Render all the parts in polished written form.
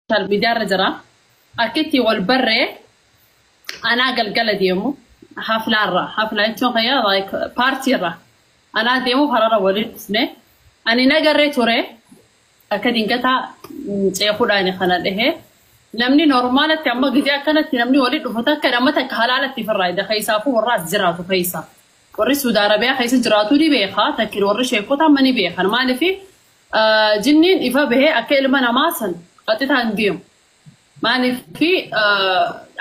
Social media irra jira. Akkitti wal barree anaa galgala deemu haflaarra, haflaa jechuun kayya like paartiirra anaa deemu kararra waliin dhufne. Ani nagarree ture, akka dingataa ceekuudhaan kana dhahee. Namni normaalatti amma gizee akkanatti namni waliin dhufu takka nama takka halaalatti firraa ida keessaafuu warra as jiraatu keessa. Warri Suudi Arabiyaa keessa jiraatu ni beeka, takkin warri sheekota amma ni beekan. Maaliif jinniin ifa bahee akka ilma namaa san qaxitaan deemu. Maaliif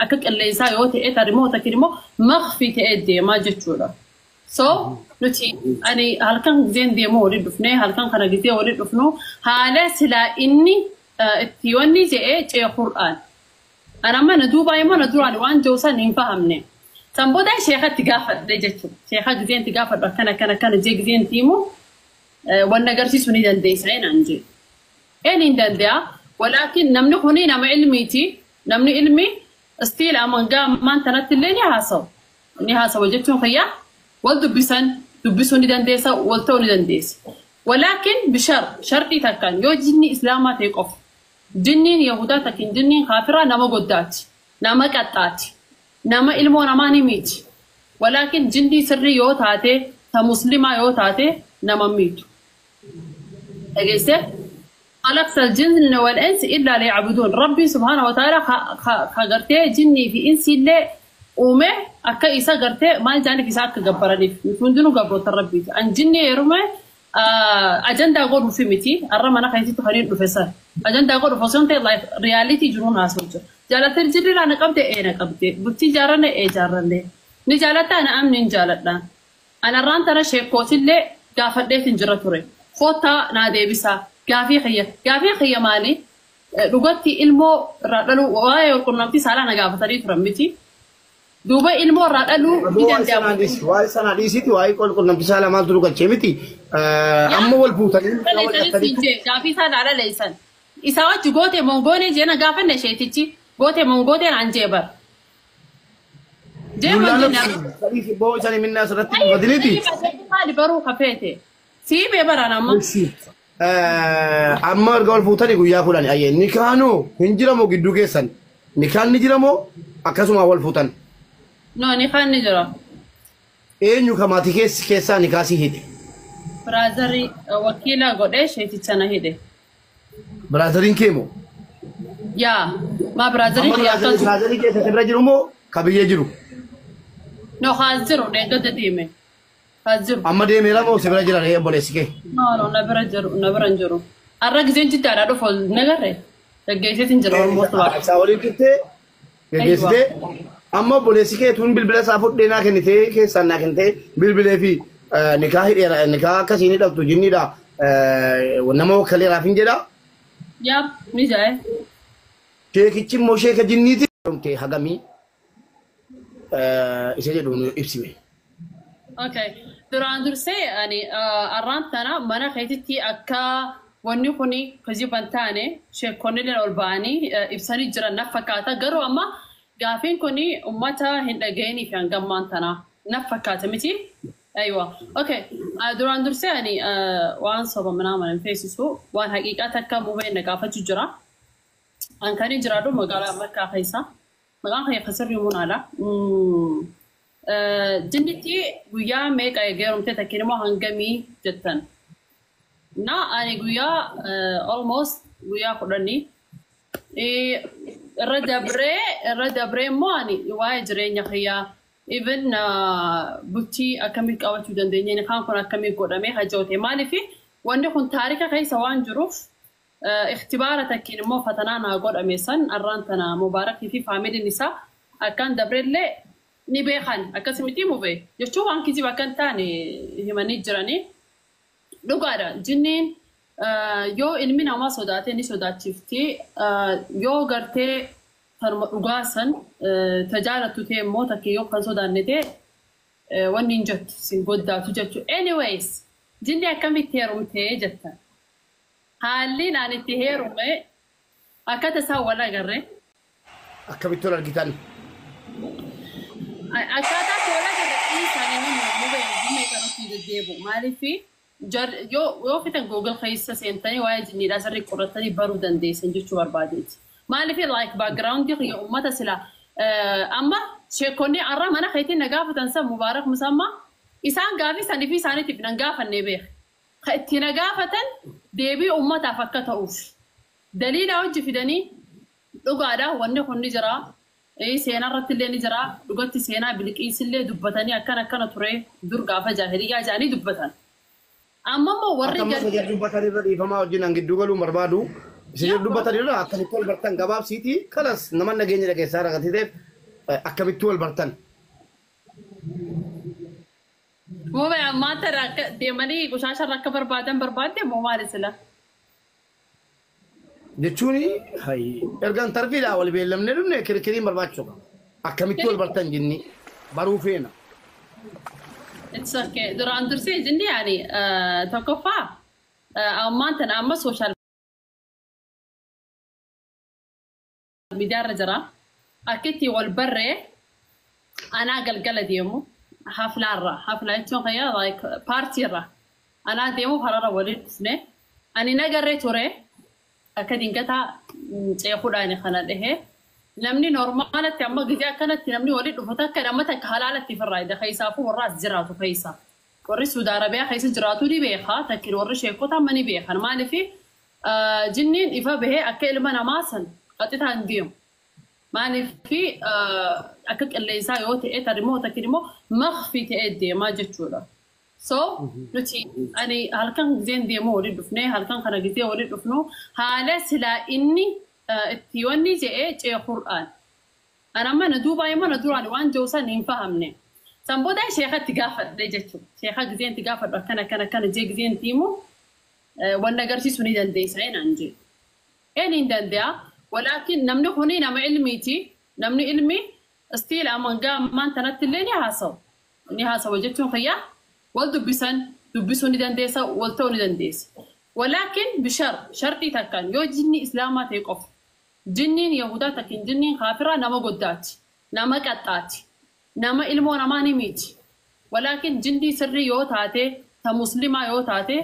akka qilleensaa yoo ta'e tarimmoo takkin immoo makfi ta'ee deemaa jechuudha. So nuti ani halkan gizeen deemu waliin dhufnee, halkan kana gizee waliin dhufnu haala silaa inni itti wanni je'ee ceekur'aan. Ani amma na duubaa immoo na duraan waan jiru san hin fahamne. San booda sheekatti gaafadhe jechuudha. Sheeka gizeen itti gaafadhu akkana akkana akkana jee gizeen itti himu, wanna agarsiisuu ni dandeessa naan jee. Een hin danda'a. Walaakin namni kuni nama ilmiiti. Namni ilmi still amangaa ammaan tanatti illee ni haasawu. Ni haasawu jechuun kiyya wal dubbisan dubbisuu ni dandeessa, wal ta'uu ni dandeessa. Walaakin bishar sharxii takkaan yoo jinni islaamaa ta'e qofa. Jinniin Yahudaa takkin jinniin kaafiraa nama goddaati. Nama qaxxaati. Nama ilmoo namaa ni miiti. Walaakin jinnii sirrii yoo taate, ta muslimaa yoo taate, nama miitu. Dhageessee? خلقت الجن والإنس إلا ليعبدون. ربي سبحانه وتعالى gartee jinnii fi insi illee uume akka isa gartee maal jaaniif isa akka gabbaraniif. Nuti hundinuu gabroota Rabbiiti. An jinni heerume ajandaa godhuufi miti. Har'a mana keessatti kan hin dhufe san. Ajandaa godhuuf osoo hin ta'e, life reality jiruun haasa'u jira. Jaalattee jirri na qabde, ee na qabde. Bultii jaaranne, ee jaaranne. Ni jaalattaa? Na amni hin jaaladha. Anarraan tana sheekootillee gaafadheet hin jira ture. Koottaa naa deebisaa. Gaafii kiyya. Gaafii kiyya maali? Dhugatti ilmoo irraa dhaluu, waa'ee walqunnamtii saalaa na gaafatanii turan miti. Duuba ilmoo irraa dhaluu ni Waa'ee sanaa danda'amu. Dhiisi, waa'ee sanaa dhiisiiti, waa'ee qunnamtii saalaa maaltu nu galchee miti. Amma wal fuutanii wal Dhaleessanis dhattanii siin jee gaafii isaa naa dhaleessan. Isaa wajji gootee mongoonee jee na gaafanne, sheetichi gootee mongootee naan jee bara. Jee Mullaan mongoonee. sadiif boo isanii minna asirratti dhufatiniiti. Maali baruu kafeete? Sii bee baraan amma. Amma erga wal fuutanii guyyaa 10 ayyee, nikaanoo hin jiramoo gidduu keessan? Nikaan ni jiramoo akkasuma wal fuutan? No, ni kaan ni jira. Eenyu ka maatii keessaa nikaa si hidhe? Brotherii wakiila godhee sheeticha na hidhe. Brotheriin kee moo? Yaa maa brotherii Amma kiyya akkas. Brotherii keessa bira jiru moo ka biyya jiru? No, haas jiru, deeggata deeme. Haas jiru. Amma deemeera moo si bira jira ree obboleessi kee? No, na bira jiru, na bira hin jiru. Har'a gizeen jiddaadhaa dhufu nagarre. Gaggeesseetiin jira almost ba'a. Isaa waliin turtee geggeessitee, amma obboleessi kee tun bilbila isaa fudhee naa kennitee, keessaan naa kennitee, bilbilee fi nikaa hidheera, nikaa akkasiin hidhamtu jinniidha, nama wakkaleeraaf hin jedha. Yaa ni jaa'e. Sheekichi immoo sheeka jinniiti. Ta'e hagamii isa jedhu nu ibsime. Okay. Duraan dursee ani arraan tana mana keetitti akka wanni kuni kijiban taane sheekonni illee ol ba'anii ibsanii jiran na fakkaata. Garuu amma gaafiin kuni uummata hin dhaga'inii fi hangammaan tana na fakkaata miti. Aywa. Okay. Duraan dursee ani waan soba manaa hin feesisu, waan haqiiqaa takka mubeen na gaafachuu jira. An kan hin jiraadhu magaalaa Makkaa keessa. Maqaan kiyya Kasirrii Munaadha. Jinnitti guyyaa meeqa eegeerumte takkin immoo hangamii jettan. Na ani guyyaa almost guyyaa 10 irra dabree, irra dabree immoo ani waa'ee jireenya kiyyaa, even bultii akkamii qabachuu dandeenya, kaan kun akkamii godhamee hajoote, maaliif wanni kun taarika keessa waan jiruuf ikhtibaara takkiin immoo fatanaa naa godhame san arraan tana Mubaarakii fi faamiliin isaa akkaan dabreellee ni beekan, akkasumatti mube jechuun waan kijiba akka hin taane himanii jiranii. Dhugaadha, jinniin yoo ilmi namaa sodaate ni sodaachifti, yoo gartee tanuma dhugaa san tajaalattu ta'e immoo takki yoo kan sodaanne ta'e wanni hin jettu sin goddaatu jechuudha. Anyways, jinni akkamitti heerumtee jettan. Haalli ani itti heerume akka tasaa wal agarre. Akkamitti wal argitan? Akkaataa itti wal agarre dhiisanii namni mubee mubee kanatti deddeebi'u. Maaliif yoo fitan Google keessa seentanii waa'ee jinniidhaa sirrii qoratanii baruu dandeessan jechuu barbaadeeti. Maaliif like background kiyya uummata sila amma sheekonni arra mana keetiin na gaafatan san Mubaarak Musammaa isaan gaafii sanii fi isaaniitiif nan gaafannee beeka. Ka itti na gaafatan deebii uummataaf akka ta'uuf. Daliila hojii fidanii dhugaadha wanni kun ni jira. Seenaa irratti illee ni jira. Dhugatti seenaa Bilqiis illee dubbatanii akkana akkana ture dur gaafa jaahiliyyaa jedhanii dubbatan. Amma immoo warri Akka amma isa dubbatan irra dhiifamaa wajjin an gidduu galuun barbaadu. Isa dubbatan irra akkamitti wal bartan gabaabsiitii kanas nama nageenya dhageessaa rakkateef akkamitti wal bartan. Muumee ammaa tana akka deemanii qushaasha irra akka barbaadan barbaadde moo maali sila? Jechuun ergaan tarfiidhaa wal beellamnee dhufne kirkiriin barbaachisu qaba. Akkamitti wal bartan jinni baruu feena. It's okay. Duraan dursee jinni yaani tokkoffaa ammaan tana amma social media irra jira. Akka itti wal barree anaa galgala deemu haflaarra. Haflaa jechuun kayya like paartiirra. Anaa deemu harara waliin dhufne. Ani nagarree ture akka dingataa ceekuudhaan kana dhahee. Namni normaalatti amma gizee akkanatti namni waliin dhufu takka nama takka halaalatti firraa hidha keessaafuu warra as jiraatu keessa. Warri Suudi Arabiyaa keessa jiraatu ni beeka takkin warri sheekota amma ni beekan maaliif jinniin ifa bahee akka ilma namaa san qaxitaan deemu. Maaliif akka qilleensaa yoo ta'e tarimmoo takkin immoo makfii ta'ee deemaa jechuudha. So nuti ani halkan gizeen deemu waliin dhufnee halkan kana gizee waliin dhufnu haala silaa inni itti wanni jedhee ceekuudhaan. Ani amma na duubaa immoo na duraan waan jiru san hin fahamne. San booda sheekatti gaafadhe jechuudha. Sheeka gizeen itti gaafadhu akkana akkana akkana jee gizeen itti himu wanna agarsiisuu ni dandeessa naan jee. Een hin danda'a. Walaakin namni kuni nama ilmiiti. Namni ilmi still amangaa ammaan tanatti illee ni haasawu. Ni haasawu jechuun kiyyaa wal dubbisan dubbisuu ni dandeessa wal ta'uu ni dandeessa. Walaakin bishar sharxii takkaan yoo jinni islaamaa ta'e qofa. Jinniin Yahudaa takkin jinniin kaafiraa nama goddaati. Nama qaxxaati. Nama ilmoo namaa ni miiti. Walaakin jinnii sirrii yoo taate ta muslimaa yoo taate